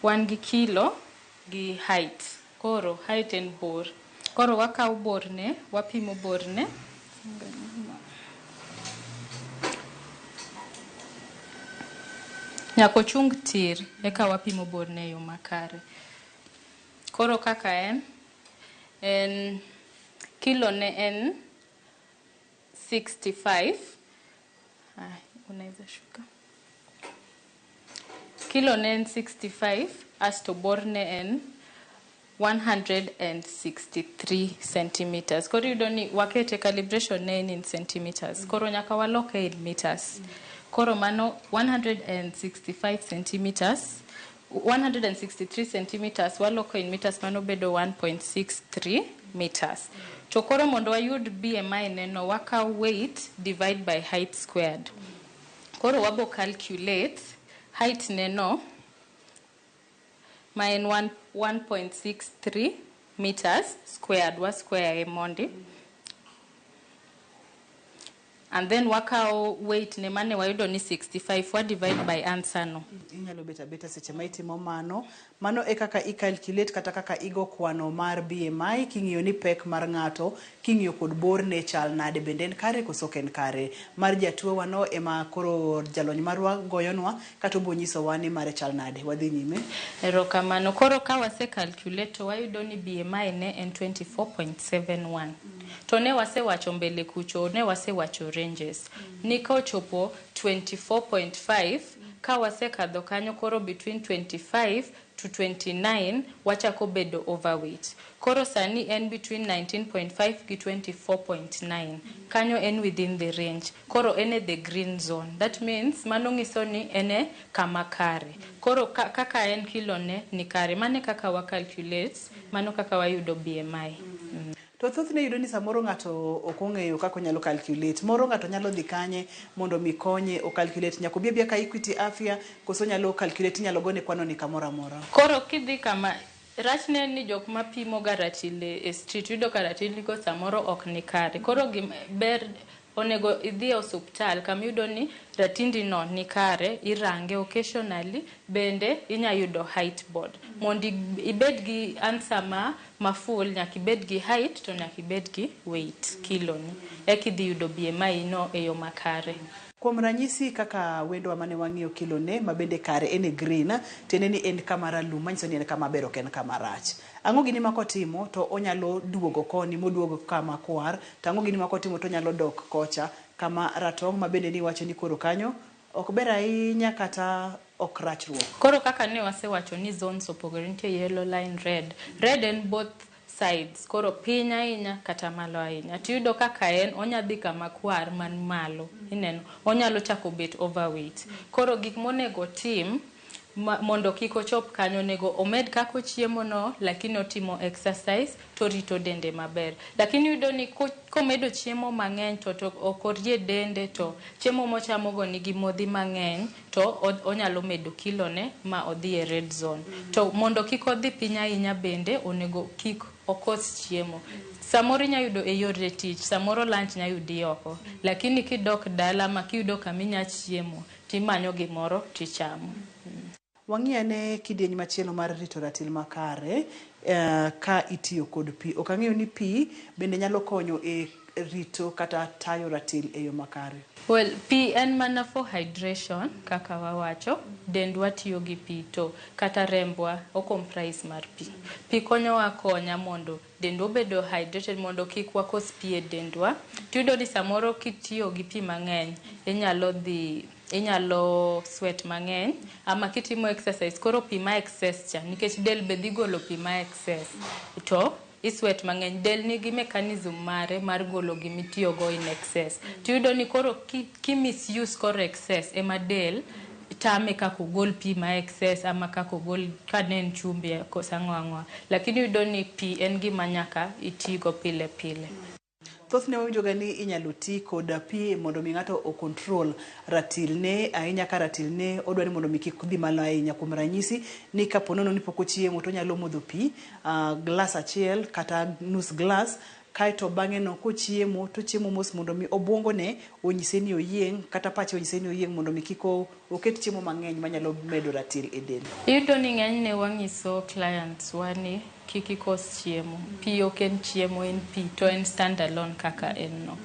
Wan gi kilo gi height. Koro height en bor. Koro wakawo borne, wapimo borne. Nyaka ochung tir eka wapimo borne e yo makare. Koro kaka en kilo ne en 65. Unaweza shuka. Kilo ne en 65, asto borne en 163 centimeters. Koro iyudo ni wakete calibration ne en in centimeters. Koro nyaka waloke in meters. Koro mano 165 centimeters, 163 centimeters waloko in meters mano bedo 1.63 meters. To koro mondo wayud BMI neno wakaw weight divide by height squared. Koro wabo calculate height neno ma en 1.63 meters squared, wa square e mondi. And then wakaw weight ne mane wayudo ni 65, wa divide by answer no. Inyalo bet abeta seche ma itimo mano. Mano e kaka i calculate kata kaka igo kwano mar BMI king'iyo ni pek mar ng'ato, king'iyo kod bor ne chal nade, bende en kare koso ok en kare. Mar jatuo wano ema koro jalony marwa goyonwa kata obo nyisowa ni mare chal nade. Wadhi nyime. Erokamano. Koro ka wase calculate to wayudo ni BMI ne en 24.71. To ne wasewacho mbele kucho, ne wasewacho ranges. Ni ka ochopo 24.5, ka wasekadho kanyo koro between 25 to 29 wachako bedo overweight. Koro sani en between 19.5 gi 24.9. Kanyo en within the range. Koro en e the green zone. That means mano nyiso ni en e kama kare. Koro kaka en kilo ne ni kare. Mano kaka wa calculate, mano kaka wayudo BMI. To thothne iyudo ni samoro ng'ato ok ong'eyo kaka onyalo calculate. Moro ng'ato nyalo dhi kanye mondo mi konye o calculate. Nyaka obi abiya ka Equity Afya koso nyalo calculate, inyalo gone kwano ni kamoro amora. Koro kidhi kama rachne en ni jok mapimo ga ratil e street yudo ka ratil go samoro ok ni kare. Koro gima ber onego idhi e osuptal kama iyudo ni ratindi no ni kare, irange occasionally, bende inya yudo height board. Mondo ibed gi answer ma full, nyaka ibed gi height to nyaka ibed gi weight, kilo ni. Eka idhi yudo BMI no e yo makare. Kuom ranyisi kaka wendwa mane wang'iyo kilo ne ma bende kare en e green, tiende ni en kama ralum, manyiso ni en kama ber ok en kama rach. Ang'o gini ma kotimo to onyalo duogo koni moduogo kama kwar, to ang'o gini ma kotimo to onyalo dok kocha kama ratong' ma bende ni iwacho ni koro kanyo Ok ber ahinya kata ok rachruok. Koro kaka ne wasewacho ni zones opogore, nitie yellow line, red. Red en both sides, koro piny ahinya kata malo ahinya. Tiyudo kaka en onya dhi kama kwar man malo, ineno, onyalo chako bet overweight. Koro gik monego otim mondo kik ochop kanyo, onego omed kaka ochiemo no, lakini otimo exercise to orito dende maber. Lakini iyudo ni komedo chiemo mang'eny to ok orie dende, to chiemo mochamo go nigi modhi mang'eny, to onyalo medo kilo ne ma odhi e red zone. To mondo kik odhi piny ahinya bende onego kik okos chiemo. Samoro inya yudo e yore tich, samoro lunch nya yudi oko, lakini kidok dala ma kiyudo kama inya chiemo, timanyo gimoro tichamo. Wang'i ane kidieny machielo mar rito ratil makare ka itiyo kod pi. Ok ang'eyo ni pi bende nyalo konyo e rito kata tayo ratil e yo makare. Well, pi en mana for hydration kaka wawacho, dendwa tiyo gi pi to kata rembwa o comprise mar pi. Pi konyowa akonya mondo dendwa obedo hydrated, mondo kik wakos pi e dendwa. Tiyudo ni samoro kitiyo gi pi mang'eny, inyalo dhi, inyalo sweat mang'eny, ama kitimo exercise, koro pi ma excess cha, nikech del be dhi golo pi ma excess, to isweat mang'eny. Del nigi mechanism mare mar golo gimitiyogo in excess. Tiyudo ni koro ki misuse koro excess ema del tame kaka ogol pi ma excess, ama kaka ogol ka ne en chumbi koso ang'o ang'o. Lakini iyudo ni pi en gima nyaka itigo pile pile. Thothne wawinjoga ni inyalo ti kod pi mondo mi ng'ato o control ratilne ahinya ka ratilne odwa ni mondo mi kik dhi malo ahinya. Kuom ranyisi ni kapo nono ni pok ochiemo to onyalo modho pi glass achiel kata nus glass, kaeto bang'e no kochiemo to ochiemo mos mondo mi obuongone onyise ni oyieng' kata pache onyise ni oyieng' mondo mi kik oket chiemo mang'eny manyalo medo ratil e del. Iyudo ni ng'enyne wang'iso clients wa ni kik ikos chiemo. Pi ok en chiemo, en pi, to en stand alone kaka en no.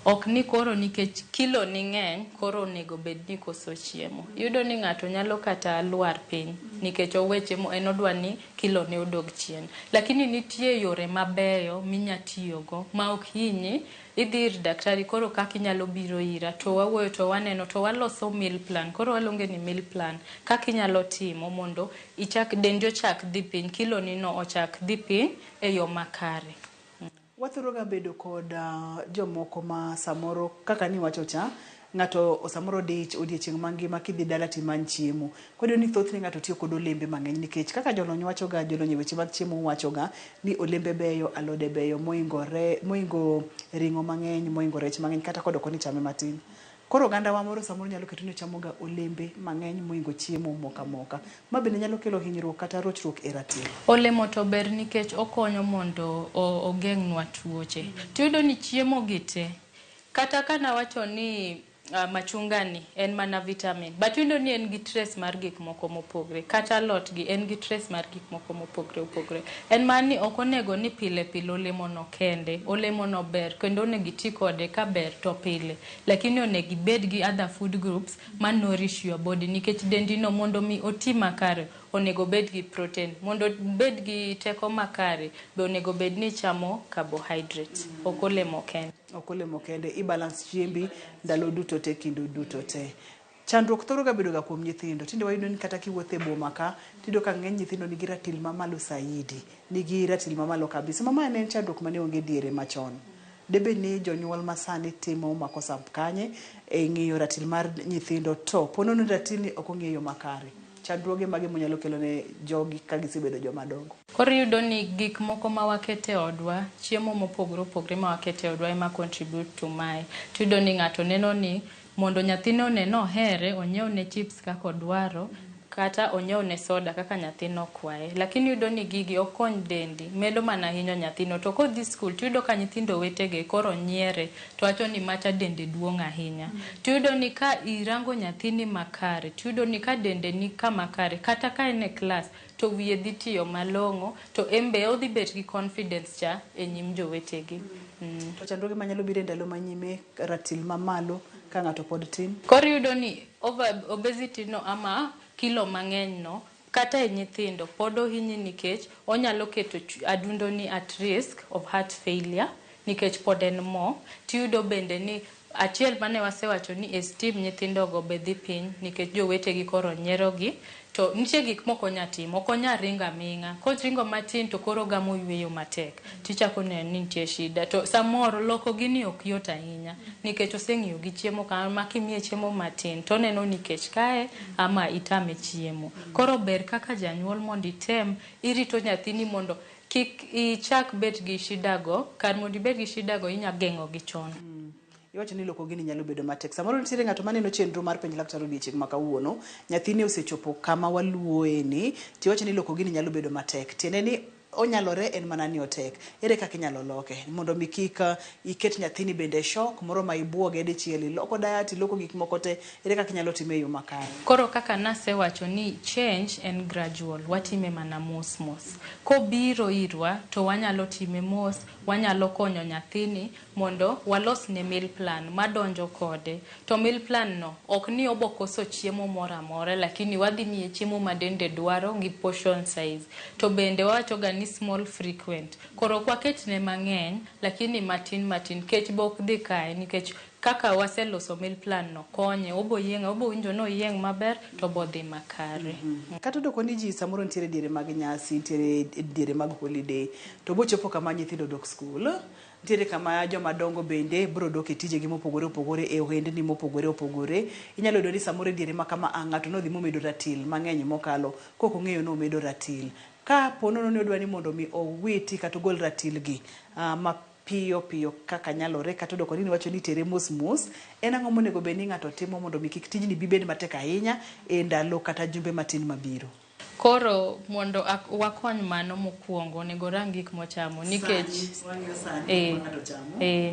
Ok ni koro nikech kilo ni ng'eny, koro onego bed ni koso chiemo. Iyudo ni ng'ato nyalo kata lwar piny nikech owe chiemo, en odwa ni kilo ne odog chien. Lakini nitie yore mabeyo minya tiyogo ma ok hinyi. Idhi ir daktari, koro kaka inyalo biro ira to wawuoyo to waneno to waloso meal plan. Koro waluonge ni meal plan. Kaka inyalo timo mondo ichak dendi ochak dhi piny, kilo ni no ochak dhi piny e yo makare. Wathoro ga bedo kod jomoko ma samoro kaka niwacho cha, ng'ato samoro dich odiechieng' mangima kidhi dala timany chiemo. Koro iyudo ni thothne ng'ato tiyo kod olembe mang'eny nikech kaka jolony wachoga, jolony e weche mag chiemo wachoga ni olembe beyo, alode beyo moingo ring'o mang'eny, moingo rech mang'eny kata kodoko ni chame matin. Koro oganda wa moro samoro nyalo keto ni chamoga olembe mang'eny moingo chiemo moka moka. Ma bende nyalo kelo hinyruok kata rochruok e ratil. Olemo to ber nikech okonyo mondo ogeng'nwa tuoche. Tiyudo ni chiemo gi te, kata ka nawacho ni machunga ni en mana vitamin, but iyudo ni en gi trace mar gik moko mopogre, kata alot gi en gi trace mar gik moko mopogre opogre. En mana ni ok onego ni pile pile olemo no kende, olemo no ber kendo onego iti kode ka ber to pile, lakini onego ibed gi other food groups ma nourish your body, nikech dendi no mondo mi oti makare onego bed gi protein, mondo bed gi teko makare be onego bed ni ichamo carbohydrates, ok olemo kende. Ok olemo kende, i balance chiembi ndalo duto te, kinde duto te. Chandruok thoro ga bedo ga kuom nyithindo. Tinde wayudo ni kata kiwuotho e boma ka, tiyudo ka ng'eny nyithindo nigi ratil mamalo saidi, nigi ratil mamalo kabisa. Ma ne en chandruok mane onge diere machon. Debed ni jonyuol masani timo makosa kanye e ng'iyo ratil mar nyithindo, to ponono ni ratil ni ok ong'iyo makare. Chandruoge mage monyalo kelo ne jogi ka gisebedo joma dongo. Koro iyudo ni gik moko ma wakete odwa, chiemo mopogore opogore ma wakete odwa ema contribute to mae. Tiyudo ni ng'ato neno ni mondo nyathine one ni ohere, onyiewne chips kaka odwaro, kata onyiewne soda kaka nyathino okwaye. Lakini iyudo ni gigi ok kony dendi, medo mana hinyo nyathino. To kodhi skul tiyudo ka nyithindo wetege koro nyiere, to wacho ni macha dende duong' ahinya. Tiyudo ni ka irango nyathini makare, tiyudo ni ka dende ni kama kare, kata ka en e klas, to wiye dhi tiyo malong'o, to en be odhi bet gi confidence cha e nyim jowetegi. To chandruoge manyalo biro e ndalo manyime, ratil mamalo ka ng'ato pod tin. Koro iyudo ni over obesity no ama kilo mang'eny no, kata e nyithindo pod ohinyi nikech onyalo keto adundo ni at risk of heart failure nikech pod en mo. Tiyudo bende ni Achiel mane wasewacho ni esteem nyithindogo be dhi piny nikech jowetegi koro nyierogi to nitie gik mok onya timo, ok onya ringo aming'a. Koringo matin to koro ogamo yueyo matek tichako neno ni nitie shida. To samoro loko gini ok yot ahinya nikech oseng'iyo gi chiemo kama ma kimiye chiemo matin toneno ni kech kaye ama itame chiemo. Koro ber kaka janyuol mondo item irito nyathini mondo kik ichak bet gi shida go, kar mondo ibed gi shida go inya geng'o gi chon. Iwacho ni loko gini nyalo bedo matek. Samoro nitiere ng'ato maneno chenro mar penj laktar odiechieng' ma kawuono, nyathine osechopo kama waluoye ni, tiwacho ni loko gini nyalo bedo matek. Tiende ni onyalore en mana ni otek. Ere kaka inyalo loke? Mondo mi kik iket nyathini bende e shock moro ma ibuoge dichiel, iloko diet, iloko gik moko te, ere kaka inyalo time e yo makare? Koro kaka nasewacho ni change en gradual, watime mana mos mos. Kobiro irwa to wanyalo time mos, wanyalo konyo nyathini mondo walosne meal plan madonjo kode. To meal plan no ok ni obo koso chiemo moro amora, lakini wadhi miye chiemo ma dende dwaro gi portion size. To bende wawacho ga ni small frequent. Koro ok waketne mang'eny, lakini matin matin. Kech be ok dhi kaye nikech kaka waseloso meal plan no konye, obo yieng', obo winjo ni oyieng' maber to obo dhi makare. Kata odoko ni ji samoro nitiere diere mag nyasi, nitiere diere mag holiday, to bochopo kama nyithindo dok skul, nitiere kama joma dongo bende biro dok e tijegi mopogore opogore, e ohendni mopogore opogore. Inyalo yudo ni samoro e diere ma kama a ng'ato nodhi momedo ratil mang'eny mokalo, kok ong'eyo ni omedo ratil. Ka po nono ni odwa ni mondo mi owiti kata ogol ratil gi mapiyo piyo kaka nyalore, kata odoko ni niwacho ni tere mos mos, en ang'o monego bed ni ng'ato timo mondo mi kik tijni bi bed matek ahinya e ndalo kata jumbe matin mabiro? Koro mondo wakony mano mokwongo, onego orang gik mochamo nikech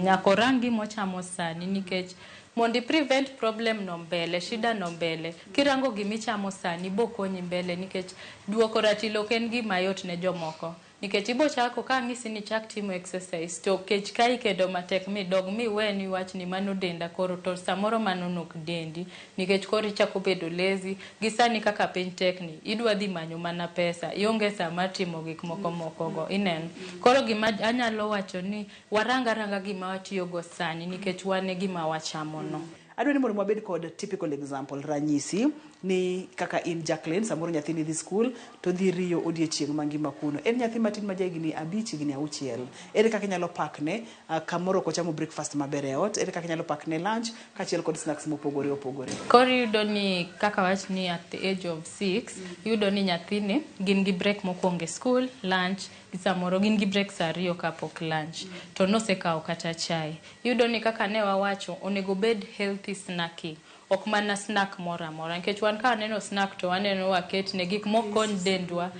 nyaka orang gimochamo sani nikech mondo i prevent problem no mbele, shida no mbele. Kirango gimichamo sani bokonyi mbele nikech duoko ratil ok en gima yot ne jomoko. Nikech ibo chako ka ang'isi ni chak timo exercise to kech kayi kendo matek midog miwe ni wach ni mano denda koro to samoro mano nok dendi nikech koro ichako bedo lazy gi sani kaka piny tek ni idwa dhi manyo mana pesa ionge saa mar timo gik moko moko go ineno. Koro gima anyalo wacho ni warang aranga gima watiyo go sani nikech wan e gima wachamo no. Adwa ni mondo wabed kod typical example, ranyisi ni kaka in Jacqueline, samoro nyathini dhi skul to dhi riyo odiechieng' mangima kuno. En nyathi matin ma jahigni 5, higni 6. Ere kaka inyalo pakne kamoro ok ochamo breakfast maber e ot? Ere kaka inyalo pakne lunch kaachiel kod snacks mopogore opogore? Koro iyudo ni kaka wach ni at the age of 6, iyudo ni nyathini gin gi break mokwongo e skul, lunch, gi samoro gin gi break saa 2 kapok lunch. To nosekawo kata chai. Iyudo ni kaka ne wawacho, onego bed healthy snacking. Ok mana snack moro amora. Nikech wan ka waneno snack to waneno waketne gik mokony dendwa,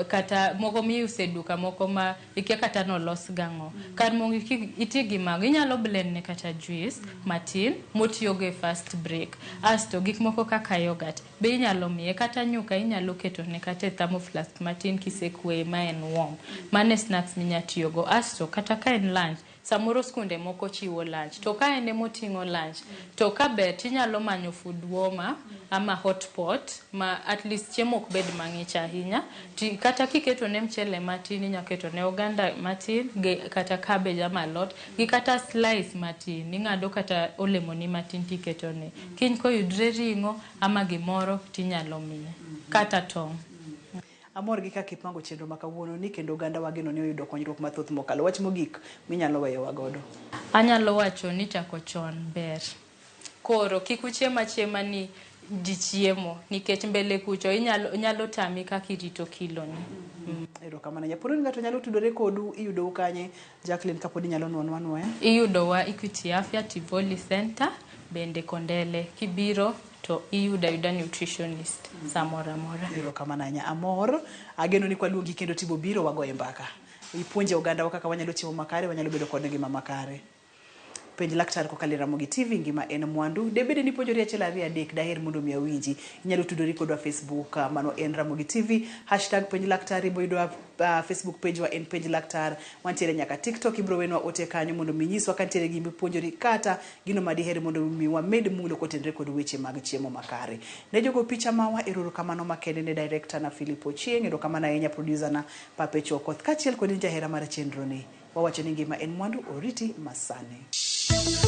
kata moko miuso e duka, moko ma ikia kata nolos gang'o. Kar mondo iti gi mago, inyalo blend ne kata juice matin motiyogo e first break. Asto gik moko kaka yogurt be inyalo miye, kata nyuka inyalo ketone kata e thermoflask matin kisekweye ma en warm. Mano e snacks minya tiyogo. Asto kata ka en lunch, samoro skunde moko chiwo lunch. To ka en emoting'o lunch, to ka ber tinyalo manyo food warmer ama hot pot ma at least chiemo ok bed mang'ich ahinya. Kata kiketo ne mchele matin, inya keto ne oganda matin, gi kata cabbage ama alot, gi kata slice matin, ing'ado kata olemoni matin tiketo ne. Kiny koyudre ring'o ama gimoro tinyalo miye, kata tong'. Amor gi kaka ipango chenro ma kawuono ni kendo oganda wageno ni oyudo konyruok mathoth mokalo. Wach mogik minyalo weyowa godo? Anyalo wacho ni chako chon ber. Koro kik uchiem achiema ni ji chiemo nikech mbele kucho inyalo tami kaka irito kiloni. Erokamano. Japoni ng'ato nyalo tudore kodu, iyudou kanye? Jacqueline, kapod inyalo nuonwa nuoya. Iyudowa Equity Afya Tivoli Center, bende Kondele. Kibiro to iyudo ayuda nutritionist samoro amora. Erokamano ahinya. Amor. Ageno ni kwaluongi kendo tibo biro wagoye mbaka. Ipuonje ogandawa kaka wanyalo chiemo makare, wanyalo bedo kod ngima makare. Penj laktar kokalo e Ramogi TV, ngima en mwandu. Debede ni puonjori 1 2 3, daher mondo mi awinji. Inyalo tudori kodwa Facebook, mano en Ramogi TV, hashtag penj laktar, ibo yudowa Facebook page wa en penj laktar. Wantiere nyaka TikTok, ibiro wenwa ote kanyo mondo mi nyiswa ka nitiere gima ipuonjori kata gino ma diher mondo mi wamed mulo kotenore kod weche mag chiemo makare. Ne jogo picha mawa, erokamano makende ne director na Philip Ochieng, erokamano ahinya producer na Pape Chokoth, kaachiel kod in jahera mar chenro ni. Wawacho ni ngima en mwandu, oriti masani.